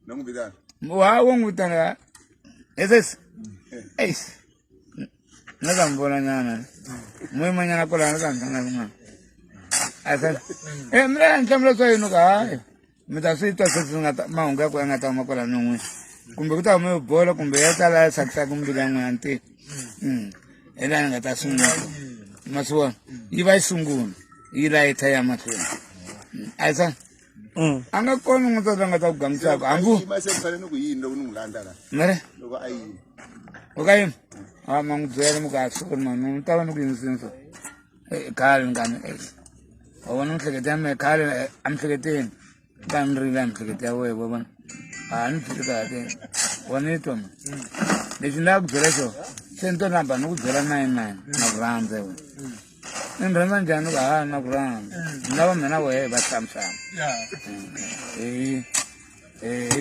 Na n'wi vitana. Wa wo n'wi vitana esesi eish na ta n'wi vona nyana muyimanyana kwalano ta ni hlangana kun'wana asa e mi la ni hlamula swa yini ka hayi mi ta swi twa sweswi nga ta mahungu ya ku ya nga ta huma kwala non'wini kumbe ku ta huma yo bola kumbe ya ta la sakisaka mbilu ya n'wina ntivi hi laha ni nga ta sungula ma swi vona yi va yi sungula yi layitha ya mahlweni ayisa a nga kona un'wana la nga ta ku gangisaka hambi Yima se ni fanele ni ku yini loko ni n'wi landza la mere loko a yima u ka yini a ma n'wi byela mi ku a sorry mani ni ta va ni ku yingisini so khale ni kani wa vona miehleketo ya mehe khale emiehleketweni ka ni rila miehleketo ya wena wa vona a ni tshiki kahle wa ni twa ma lexi ni lava ku byela xona se ni to namba ni ku byela 99 na ku rhandza wena ni ni rhandza njhani ku ha na ku rhandza ni lava mina wehe va hlamusana.